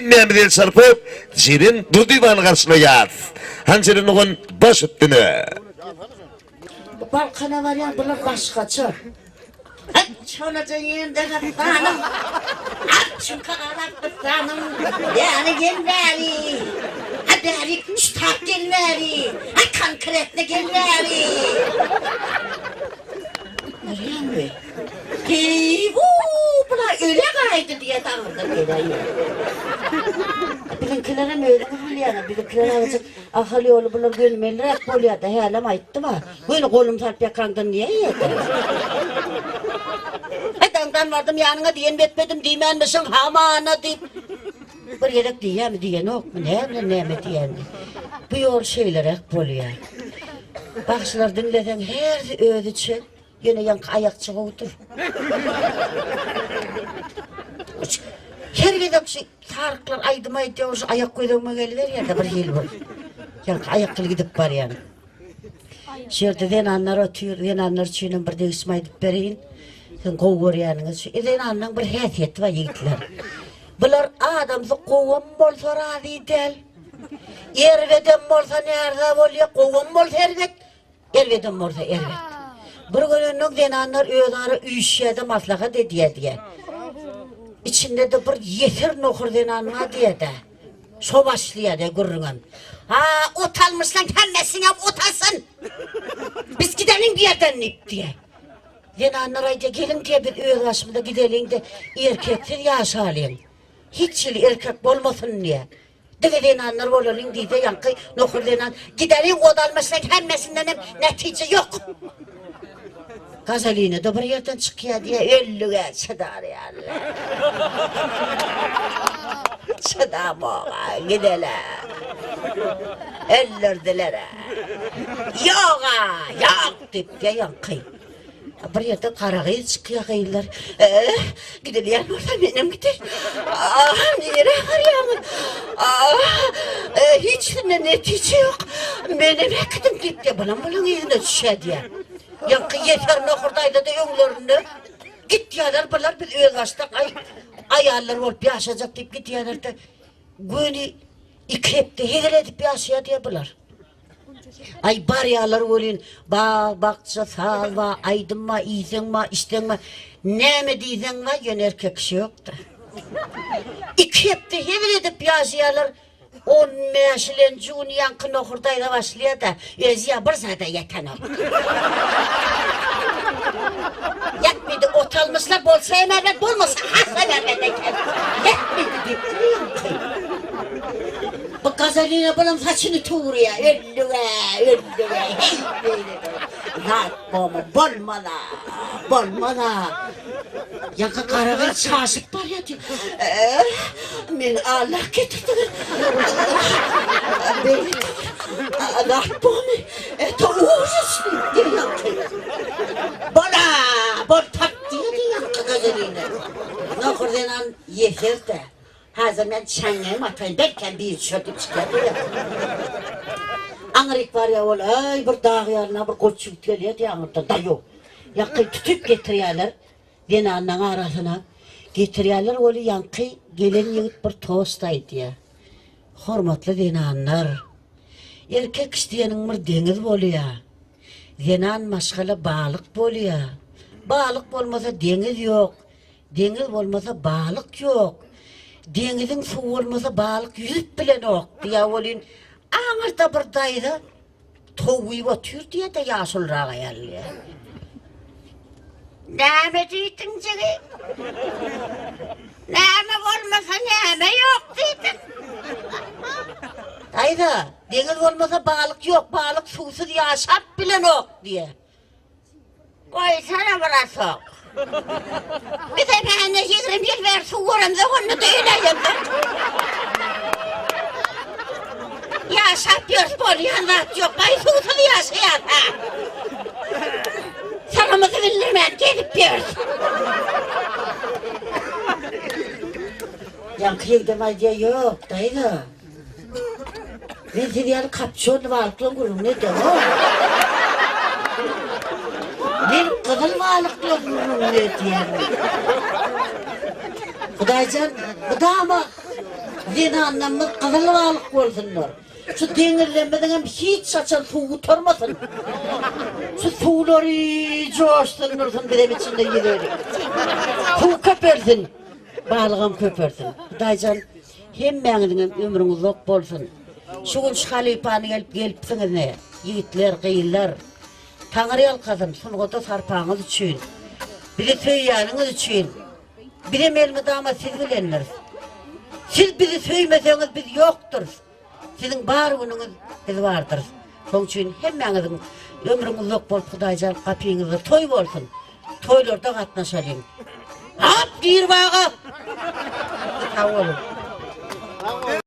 Hemmämiz el çarpyp, Jeren Durdyýewany garşylaýarys. Hany Jeren dogan, baş üstüne! Balkana barýan bular başgaça. Aý, çolaja ýerde gyssanym, At çünki garap gyssanym, Bäri gel bäri, A bäri ştap gel bäri, A konkretno gel bäri. Görýäňmi? Heý-huu, bular öle gaýdy diýýär daňyrdan geläýýär. Biziňkilerem özüňiz bilýäňiz, biziňkiler azajyk Ahal ýoly bular gönümeliräk bolýar-da, hälem aýtdym-a. Göni golum salyp ýakaňdan niýe ýediň? Aý, daňdan bardym ýanyňa diýenimi etmedim diýmänmişiň, hamana diýip. Bir gezek diýýärmi, diýenokmy, näme bilen näme diýenini. Bu ýol şeýleräk bolýar. Bagşylar diňleseň hersi özüçe. Ýöne ýaňky aýakçy gowudyr. Her gezek şu saryklar aýdym aýdýar, şu aýak göz öňüme geliberýär-de bir hili bir. Ýaňky aýakly gidip barýan. Şu ýerde zenanlar otyr, zenanlar üçin hem bir degişme aýdyp bereýin. Siziň gowy görýäniňiz şu. E, zenanlaryň bir häsiýeti bar ýigitler. Bular adamsy gowam bolsa razy däl. Erbedem bolsa närza bolýar, gowam bolsa erbet, Erbedem bolsa erbet. Bir görenok zenanlar özara üýşýärde maslahat edýär diýýär. Içinde-de bir ýeser nohur zenan bar diýýär-de. Şo başlaýar diýýär gürrüňem. Ha, ot almyşlaň hemmesinem ot alsyn. Biz gideliň bu ýerden diýip diýýär. Zenanlar aýdýar, geliň diýýär biz öz başymyza gideliň-de erkeksiz ýaşalyň. Hiç hili erkek bolmasyn diýýär. Diňe zenanlar bolalyň diýse ýaňky nohur zenan gideliň ot almaşlaň hemmesindenem netije ýok. Gazalinada bir ýerden çykýar diýýär öllüge çydar ýaly. Çydamok-a gidele. Öldürdiler-ä. Ýog-a, ýok diýip diýýär ýaňky. Bir ýerde gara gyz çykýar gyzlar. Eh, gidilýän bolsa menem gideýin. Ah, nirä barýaňyz? Ah, eh, hiçsinde netije ýok. Menem äkidiň diýip diýýär. Bulam bulaň yzyna düşýär diýýär. Ýaňky ýeser nohur daýza-da öňlerinde gitýärler bular biz özbaşdak aý aýallar bolup ýaşajak diýip gidýärler-de göni iki hepde hezil edip ýaşaýar diýýär bular. Aý barýalar welin, bag, bakja, saz bar, aýdym bar, iýseň bar, içseň bar. Näme diýseň bar, ýöne erkek kişi ýok-da. Iki hepde hezil edip ýaşaýarlar. On bäşilenji gün ýaňky nohur daýza başlaýar-da, özi ýa bir zada ýetenok. Ýetmedi, ot almyşlar, bolsa hem erbet, bolmasa hasam erbet eken. Ýetmedi diýipdir ýaňky. Bu Gazalina bulam saçyny tüwürýär, öldüg-ä, öldüg-ä, heý, beýle bir zat bormy, bolmaz-a, bolmaz-a. Ýaňky gara gyz çaşyp barýar diýip, eh, meni Allah getirdiňiz. Beýle bir zat bormy, это ужас diýip, ýaňky. Bol-a, bol tap diýdi ýaňky Gazalina. Nohur zenan ýeser-dä. Häzir men çeňňegimi ataýyn, belkem biri düşer diýip çykýar diýýär. Aňryk barýar ol, äý, bir dag ýalyna bir goç ýigit gelýär diýýär aňyrdan, daýaw. Ýaňky tutup getirýärler zenanlaň arasyna. Getirýärler weli ýaňky gelen ýigit bir tost aýdýar. Hormatly zenanlar, erkek kişi diýeniň bir deňiz bolýar. Zenan maşgala balyk bolýar. Balyk bolmasa deňiz ýok. Deňiz bolmasa balyk ýok. Deňiziň suwy bolmasa balyk ýüzüp bilenok diýýär welin, aňyrda bir daýza towuýyp otyr diýýär-de ýaşulyrak aýal diýýär. Näme diýdiň jigi? Näme bolmasa näme ýok diýdiň? Daýza, deňiz bolmasa balyk ýok, balyk suwsuz ýaşap bilenok diýýär. Goýsana brasok. Bizem hany 20 ýyl bäri suw göremzok onda-da öläýemzok. Ýaşap ýörüs bolýan zat ýok. Baý suwsuz ýaşaýas ha. Syrymyzy bildirmän gezip ýörüs. Ýaňky ýigdem aýdýar, ýok, daýza. Men siz ýaly kapçony balyklaň gürrüňini edemok. Men gyzyl balyklaň gürrüňini edýän. Hudaýjan, mydama. Zenanlarymyz gyzyl balyk bolsunlar. Şu deňizlerimiziňem hiç haçan suwy gutarmasyn. Şu suwlary joşsun dursun bizem içinde ýüzelik. Suw köpelsin, balygam köpelsin. Hudaýjan hemmäňiziňem ömrüňiz uzak bolsun. Şu gün şu halypany gelip gelipsiňiz ne, ýigitler, gyzlar. Taňry ýalkasyn sungata sarpaňyz üçin. Bizi söýýäniňiz üçin. Bizem elmydama siz bilendiris. Siz bizi söýmeseňiz biz ýokdurys. Siziň bar günüňiz biz bardyrys. Şoň üçin hemmäňiziň ömrüň uzak bolup Hudaýjan gapyňyzda toý bolsun. Toýlarda gatnaşalyň. At gir baga! Sag boluň.